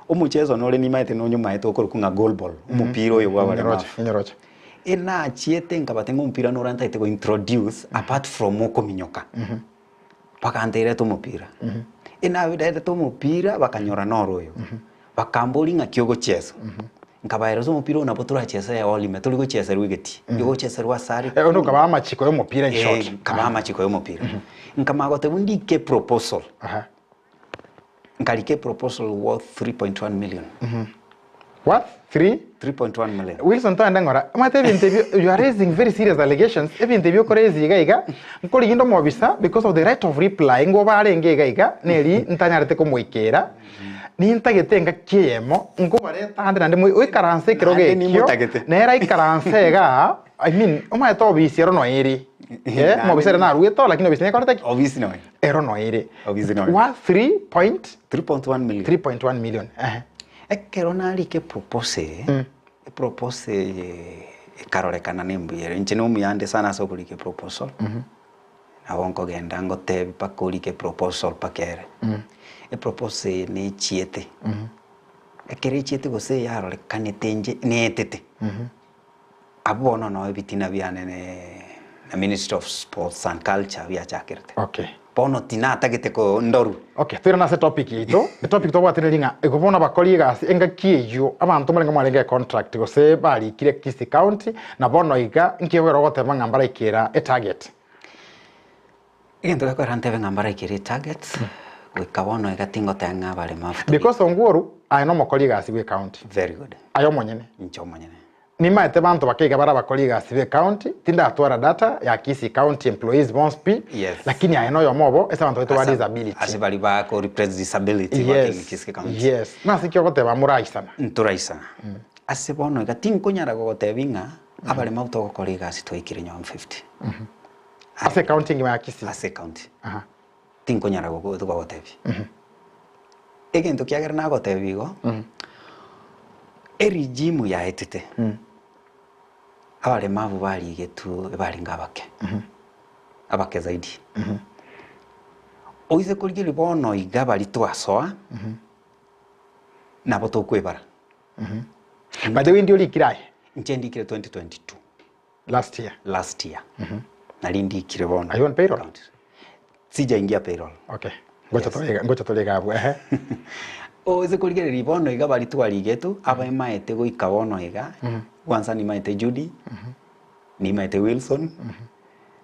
omocheso nore nimaete nonye omaete okorokwa ng'a goal ball, omopira oyo bwa abaremafu. Enyoroche, enyoroche. Enachiete nkabatebia ng'a omopira nore ntagete go introduce apart from okominyoka, bakanterete omopira. Enaberete omopira bakanyora noro oyo. Bakamboria ng'aki ogochiesa, nkabaeresa omopira oyo nabo torachese ehall ime, tori gochieserwa egetii, egochieserwa ase are Eh, onde okabaa amachiko y'omopira in Eh, short. nkabaa amachiko y'omopira. Nkamanya gotebwa ndike eproposal, Aha. nkarika eproposal worth 3.1 million. Worth 3? 3.1 million. Wilson toende ng'ora, omanyete ebinto ebio you are raising very serious allegations, ebinto ebio okoraise iga iga, nkorigia inde omobisa because of the right of reply ngoba arenge iga iga, neri ntanyarete komoikera, nintagete engaki eyemo, nkobareta ande naende moi oikaranse ekerogo Naende ekio, nimotagete. nere aikaranse igaa, I mean, omanyete obisi ero noyo ere, eh, Naende omobisa ere naruete oo lakini obisi nekorete ki? Obisi noyo. Ero noyo ere. Obisi noyo. Worth 3 point? 3.1 million. 3.1 million, ehe. Ekero narika eproposal eye, eproposal eye ekarorekana nembuya ere, inche nomuya nde sana ase okorika eproposal, nabo nkogenda ngotebi mpaka orike eproposal mpaka ere. Eproposal eye nechiete, ekero echiete gose yarorekanete inche neetete, abwo bono noo ebitina biane na ministry of sports and culture biachakerete. Okay. Bono tinatagete ko ndoru. Okay, toirane ase etopic yaito. Etopic tobwate neri ng'a igo bono abakori egasi engaki eyio abanto mbarenge mwarenge econtract gose barikire Kisii County na bono iga nki ekogera ogoteba ng'a mbaraikera etarget? Egento gekogera ntebe ng'a mbaraikere etarget, goika bono iga tingoteba ng'a abaremafu tori. Because Ongworu aye nomokori egasi bwe ecounty. Very good. Aye omonyene. Inche omonyene. Nimaete banto bake iga bare abakori egasi be county, tindatwara data ya Kisii county employees bonsi pi, Yes. lakini aye noyomo obo ase abanto baito ba disability. Ase baria ba ko represent disability working in Yes, Kisii county. yes. Nase ki ogoteba moraisana? Ntoraisana. Ase bono iga tinkonyara gogotebia ng'a abaremabu togokora egasi twaikire nyomba 50. Ase ecounty engima ya Kisii? Ase ecounty. Aha. Tinkonyara gogotebia. Egento kiagera nagotebia igo, eregimu yaetete, abaremabu barigetwe ebarenge abake, abake zaidi. Oise korigereria bono iga baria twasoa, nabo tokwebara. By the way ndi orikire aye? Inche ndikire 2022. Last year? Last year. Nari ndikire bono. Are you on payroll? County. Sijaingia payroll. Okay. Ngocha tore ngocha tore iga abwo ehe. Oise korigereria bono iga baria twarigetwe, abamaete goika bono iga, kwanza nimaete Judy, nimaete Wilson,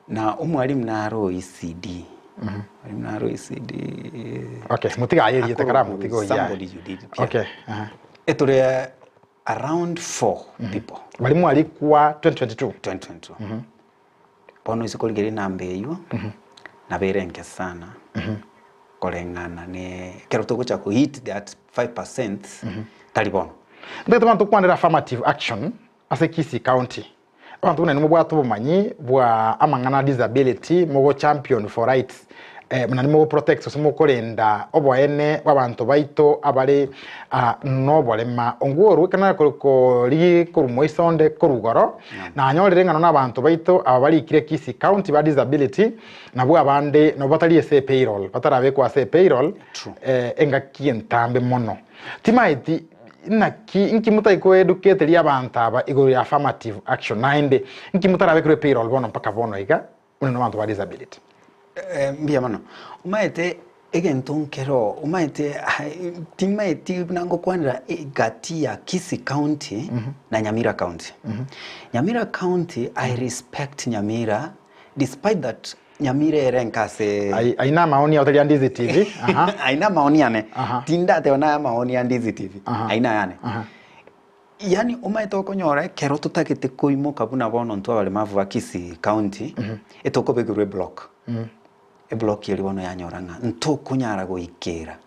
na omwalimu naro o ECD, omwalimu naro o ECD, Okay, motiga aye erieta kara akorokwa motiga oyio aye. somebody Judith pia. Okay, aha. Etore around four people. Baria mwarikwa 2022? 2022. Bono ase korigereria enamba eywo, nabo ere enke sana, koreng'ana ne ekero togocha ko hit that 5%, tari bono. Ntagete bono tokwanere affirmative action ase Kisii County. Abanto buna inwe mobwate obomanyi bwa amang'ana a disability, mogo champion for rights, eh, naende mogo protect gose mokorenda oboene bw'abanto baito abare ah, noborema. Ongworwa ekero nare kori korigi korwa moiso onde korwa igoro, nanyorire ng'a nonya abanto baito aba barikire Kisii County ba disability, nabwo abande nabo batari ase epayroll, batarabekwa ase epayroll, eh, engaki entambe mono. Timaeti Naki inki motari koeducateria abanto aba igoro ya affirmative action naende inki motarabekerwe payroll bono mpaka bono iga buna nabanto ba disability? Mbuya mono. Omanyete egento nkero omanyete timaeti buna ngokwanera egati ya Kisii County na Nyamira County. Nyamira County I respect Nyamira despite that Nyamira ere enka ase. Ai, aina amaoni ao tari a Ndizi TV. Aha. Aina amaoni ane. Aha. Tindateba naye amaoni a Ndizi TV. Aha. Aina ayane. Aha. Yaani omanyete okonyora ekero totagete koimoka buna bono intwe abaremavu ba Kisii County, etokobekerwa eblock. Eblock eria bono yanyora ng'a ntokonyara goikera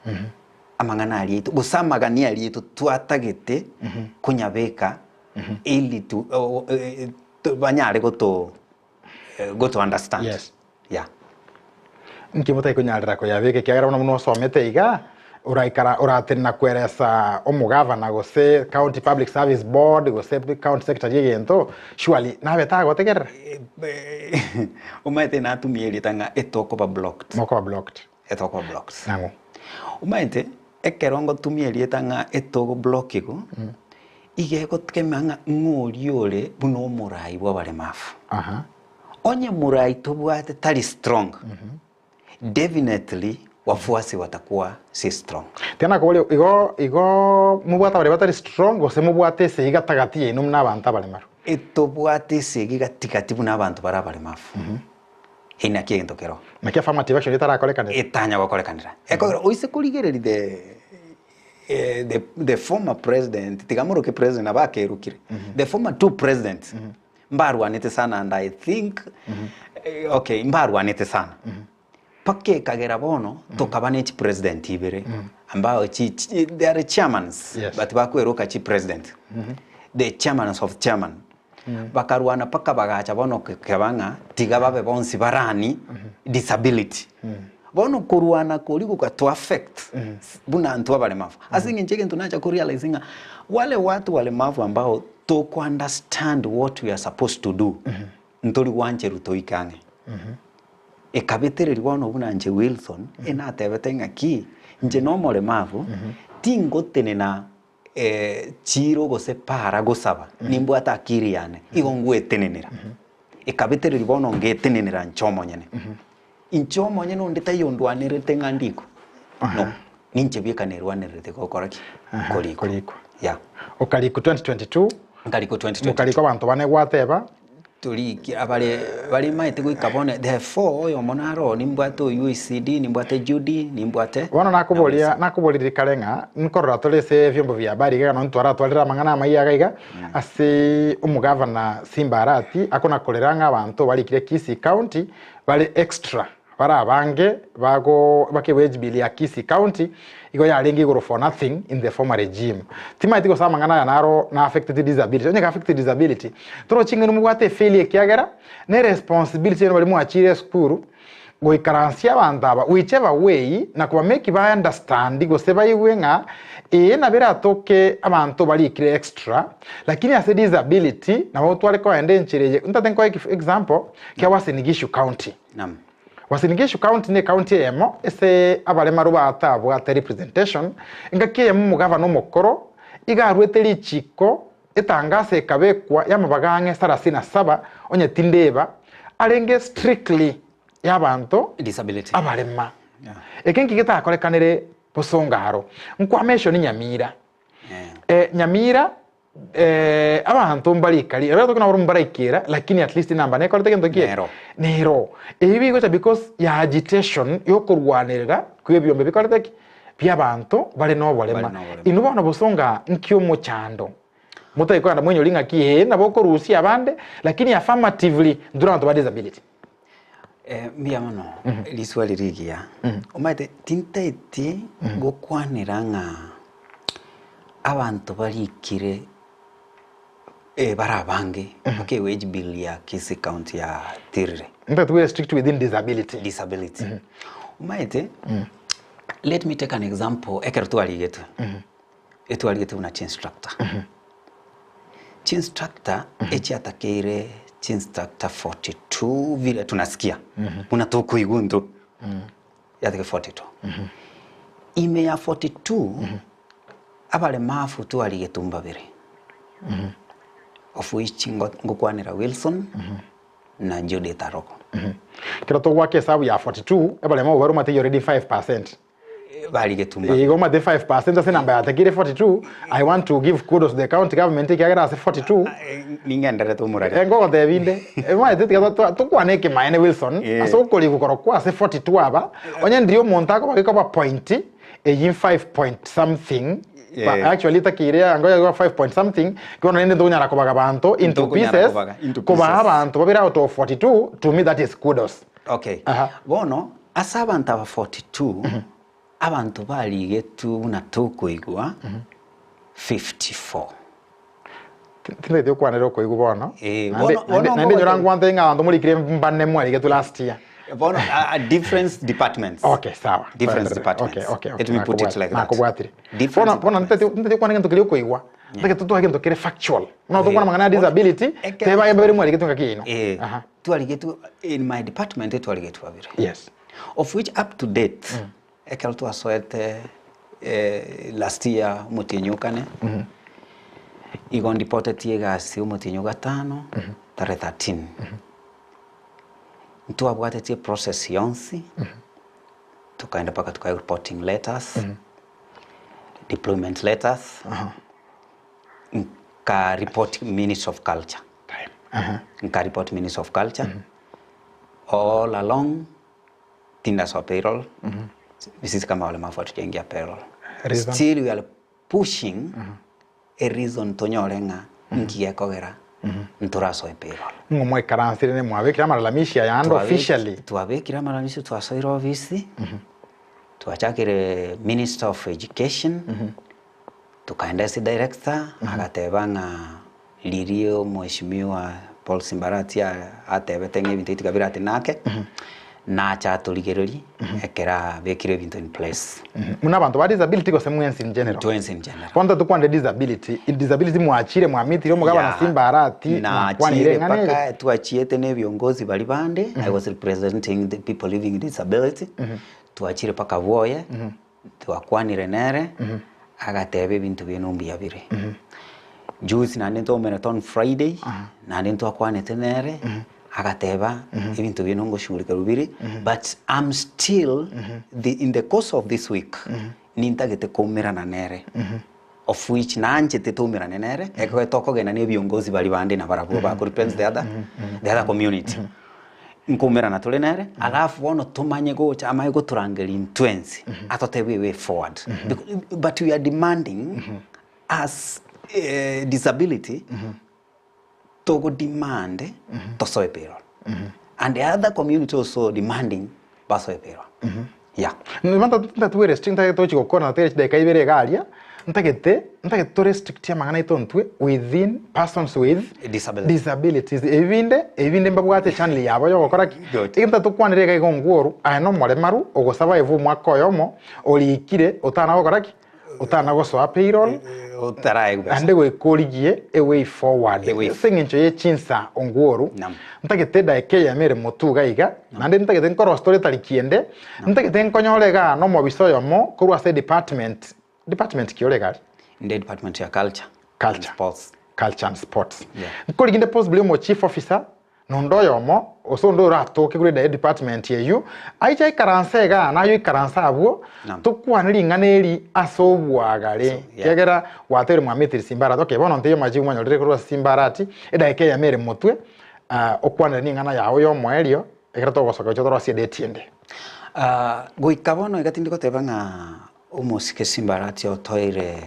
amang'ana aria aito gose amagani aria aito twatagete konyabeka ili tu banyare goto go to understand. Yes. Yeah. Nki motari konyarera koyabeka ekiagera bono buna osomete iga oraikara oratenena kweresa omogavana gose county public service board gose county secretary egento surely nabe tagotegerera. Omanyete natumia erieta ng'a etokoba blocked. Mokoba blocked. Etokoba blocked. Nang'o? Omanyete ekero ngotumia erieta ng'a etogo blockigwa, iga egotema ng'a ng'o oria ore buna omorai bw'abaremafu. Aha. Onye morai tobwate tari strong, definitely wafuasi watakuwa si strong. Tiga nakoboria igo igo mobwate abaria batari strong gose mobwate esegi gatagati yaino buna abanto abaremaru? Etobwate esegi gatigati buna abanto bare abaremafu. Eki nakio egento kero. Naki affirmative action etarakorekanera. Etanya gokorekanera. Ekogera oise korigereria the the the former president, tiga moroke president nabo akerokire, the former two presidents mbarwanete sana and I think okay mbarwanete sana. Mpaka ekagera bono tokaba ne chipresident ibere ambao chi chi they are chairmans Yes. but bakweroka chipresident. The chairmans of chairman. Bakarwana mpaka bagacha bono keba ng'a tiga babe bonsi barani disability. Bono korwana koria gogato affect buna intwe abaremavu. Ase eng'encho egento nacha ko realize ng'a wale watu walemavu ambao toko understand what we are supposed to do, ntori gwancherwa toike ang'e. Ekabetereria bono buna inche Wilson, enatebete ng'a ki, inche nomoremavu, tingotenena chiiro gose para gosaba, nimbwate akiri yane, igo ngwetenenera. Ekabetereria bono ngetenenera inche omonyene. Inche omonyene onde taiyo ondwanerete ng'a ndikwe, no, ninche bieka nerwanererete gokora ki? Korikwa. Korikwa. Yeah. Okarikwa 2022, Nkarikwa 2022. mokarikwa abanto bane gwateba. Torikia abare bare maete goika bono therefore oyomo naro oo nimbwate oywo ECD, nimbwate Judy, nimbwate Bono nakoboria na Wilson. nakoboria kare ng'a nkorora tore ase ebiombo bia habari iga nonya twaratwarire amang'ana amaya iga iga ase omogavana Simba Arati akonakorera ng'a abanto barikire Kisii County bare extra Bare abange bago bake wage bill ya Kisii county igo yarenge igoro for nothing in the former regime. Timaeti gose amang'ana aya naro na affected disability. Onye ga affected disability toroche ng'a inwe mobwate efailure ekiagera ne responsibility yaino baria mwachire esukuru goikaransia abanto aba whichever way na koba make ba understand gose baigwe ng'a ee nabo eratoke abanto barikire extra lakini ase disability nabo tware koenda enchera eye. Ntate nkoe example kia Uasin Gishu county. Naam. Uasin Gishu County ne ekaunti eyemo ase abaremaru batabwate representation, engaki eyemo omogavana omokoro iga aruete richiko etangaso ekabekwa y'amabaga ang'e sarasini na saba onye tindeba arenge strictly y'abanto Disability. abarema. Eke nki getakorekanere bosongo aro. Nkwama esio ni Nyamira. Eh, Nyamira eh, abanto mbarikari ero toki nabo mbaraikera lakini at least enamba nekorete gento ki Nero. nero ebi bigocha because ya agitation yokorwanerera kwa ebiombe bikorete ki bia abanto bare na oborema Bare na oborema. inwe bono bosonga nki omochando motari kogenda mwenyori ng'aki ee nabo okorusia abande lakini affirmatively ntore abanto ba disability Eh, mbuya mono riswali rigiya omanyete tintaeti gokwanera ng'a abanto barikire eh, bare abange mpaka ewage bill ya Kisii county yatirire Ntaete we restrict within disability disability omanyete let me take an example ekero twarigetwe etwarigetwe buna chinstructor Chinstructor echiatakeire chinstructor 42 vile tunasikia buna tokoigwa intwe yatake 42 ime ya 42 abaremafu twarigetwe mbabere of which ngo- ngokwanera Wilson na Judith Aroko Kero togoaka esabu ya 42 ebarema obo baromate already 5%. Bari getumba. Igo omanyete 5% ase enamba yatekire 42, I want to give kudos to the county government ekiagera ase 42 Ningendererete omorari. Eh, ngogotebia inde omanyete tiga tokwane ekemanene Wilson Eh. ase okorigwa korwa kwa ase 42 aba onye ndiria omonto akoba gekoba point eyio 5 point something Eh. actually etakeire ango yago 5 point something bono rende ntokonyara kobaga abanto into Ntokonyara pieces kobaga into kobaa pieces. abanto babere out of 42 to me that is kudos. Okay. Aha. Bono ase abanto aba 42 abanto barigetwe buna tokoigwa 54. Tintagete gokwanera okoigwa bono. Eh, Naende- bono- bono naende- naende nyora ngogotebi- ngwante ng'a abanto morikire mbane mwarigetwe last year. Bono different departments. Okay, sawa. Different departments. Okay, okay, okay. Let me put it like that. Nakobwatire. Different Bono bono departments. ntete gokwana egento keria okoigwa. Ntagete totware egento kere factual. Buna tokwana amang'ana ya disability, Eke- teba aye mbabere mwarigetwe ngaki yaino. Eh, Aha. twarigetwe in my department twarigetwe babere. Yes. Of which up to date ekero twasoete eh, last year omotienyi okane igo ndipotetie egasi omotienyi ogatano tarehe 13 ntwabwatetie process yonsi tukaenda mpaka tukae reporting letters deployment letters nka report Ministry of Culture nka report Ministry of Culture all along tindasoa payroll sisi kama walemavu hatujaingia payroll Reason? still we are pushing a reason tonyore ng'a nki gekogera ntorasoe payroll Ng'o mwaikaransire ne mwabekire amalalamishi aya ande officially. Twabekire amalalamishi twasoire ofisi twachakire Minister of Education Tokaenda ase director agateba ng'a riria omweshimiwa Paul Simbarati atebete ng'a ebinto ebi tiga birate nake, nache atorigererie ekero abekire ebinto in place. Buna abanto ba disability gose mwensi in general? Twensi in general. Bono tokwanire disability, disability mwachire mwamitire omogabana Yeah. Simbarati mwakwanire Nachire eng'ana eye? mpaka twachiete na ebiongozi baria bande, I was representing the people living with disability, twachire mpaka bwoye, Twakwanire nere, agateba ebinto biaino mbuya bire. Juzi naende ntwaumerete on Friday, naende ntwakwanete nere, agateba ebinto biaino ngoshughulikerwa bire, but am still the in the course of this week, nintagete koumerana nere, of which nanchete toumerane nere, ekero tokogenda na ebiongozi baria bande nabarabwo bako represent the other, the other community. Nkoumerana tore nere, alafu bono tomanye gocha amanye gotorangeria intwensi atotebie way forward. But we are demanding as eh, disability togo demand tosoe payroll. And the other community also demanding basoe payroll. Yeah. Ntatuwe restrict ntagete tochi gokora na chidaeka ibere iga aria ntagete ntagete to restrict amang'ana aito ntwe within persons with Disability. disabilities ebinde ebinde mbabwate echannel yabo yogokora ki Good. egento tokwanire iga iga ongworu aye na omoremaru ogosurvive omwaka oyomo orikire otana gokora ki otana gosoa payroll Otaraegwa besa. Naende goika origie a way forward. A way Ase eng'encho ye chinsa ongworu, Naam. ntagete edaika eyemo ere motwe iga iga, naende ntagete nkorosie tore etariki ende, ntagete nkonyore igaa na omobisa oyomo korwa ase edepartment, department ki ore iga aria? Inde department ya culture and Culture. sports. Culture and sports. Yeah. Nkorigia inde possibly omo chief officer, Nonde oyomo, gose onde oratoke korwa eda edepartment eyio, aiche aikaranse igaa, naye oikaranse abwo, Naam. tokwane ring'ana eri ase obwagare. So, yeah. Ekiagera gwateire mwamitiri Simbarati, okay, bono nteiyo amachibu mwanyorire korwa ase Simbarati, edageka eyemo ere motwe, ah, okwanere ning'ana yao ya omoerio, ekero togosoka gochia torosie edate ende. Ah, goika bono iga tindi goteba ng'a omosike Simbarati otoire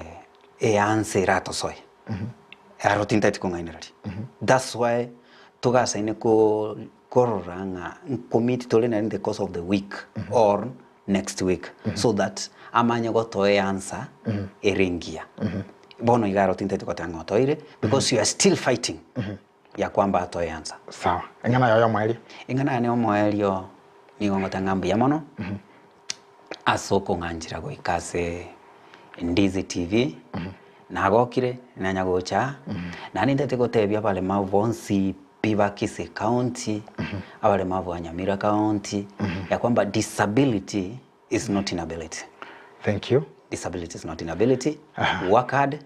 eansa eratosoe. Aro tintageti kong'ainereria. That's why togasaine ko korora ng'a nkomiti tore nere in the course of the week or next week so that amanye gotoa eanswer ere engiya. Bono iga aro tintageti goteba ng'a otoire because you are still fighting ya kwamba atoe eanswer. Sawa, eng'ana yago ya omoerio? Eng'ana yane ya omoerio nigo ngoteba ng'a mbuya mono. Ase okong'anchera goika ase Ndizi TV, nagokire, nanya gocha aa, naende ntagete gotebia abaremabu bonsi pi ba Kisii County, abaremabu ba Nyamira County, ya kwamba disability is not inability. Thank you. Disability is not inability, work hard,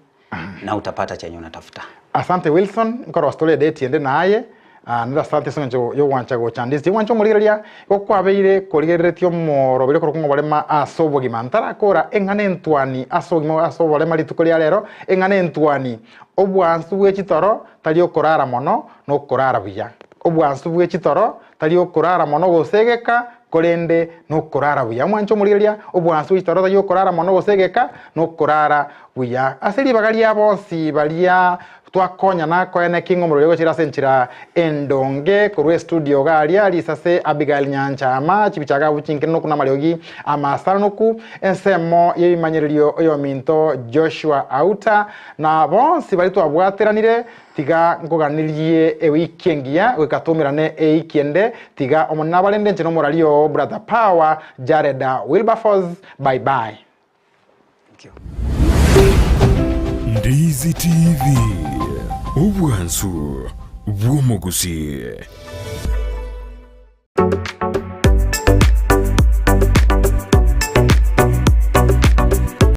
na utapata chenye unatafuta. Asante Wilson, nkorosia tore edate ende naye, ah, nere asante ase eng'encho yogwancha gocha Ndizi. Tigwancha omorigereria, igo kwabeire korigereretie omoroberi okorokwa ng'a oborema ase obogima. Ntarakora eng'ana entwani ase obogima ase oborema rituko ria rero, eng'ana entwani, obwansu bwe chitoro tari okorara mono, na okorara buya. Obwansu bwe chitoro tari okorara mono gose egeka, korende nokorara buya. Omwanche omorigereria, obwansu bwe chitoro tari okorara mono gose egeka, nokorara buya. Ase ribaga ria bonsi baria twakonyana koeneki ng'a omorweri ogochira ase enchera endonge korwa estudio iga aria risase Abigail Nyanchama, chibicha iga abwo chinkenenoku na amariogi amasaranoku, ensemo y'ebimanyererio oyominto Joshua Auta, na bonsi baria twabwateranire Tiga nkoganerie ewiki engiya goika toumerane eiki ende, tiga Omonene abarende inche nomorari oo brother Power Jared Wilberforce bye bye. Thank you. Ndizi TV, obwansu bw'omogusii.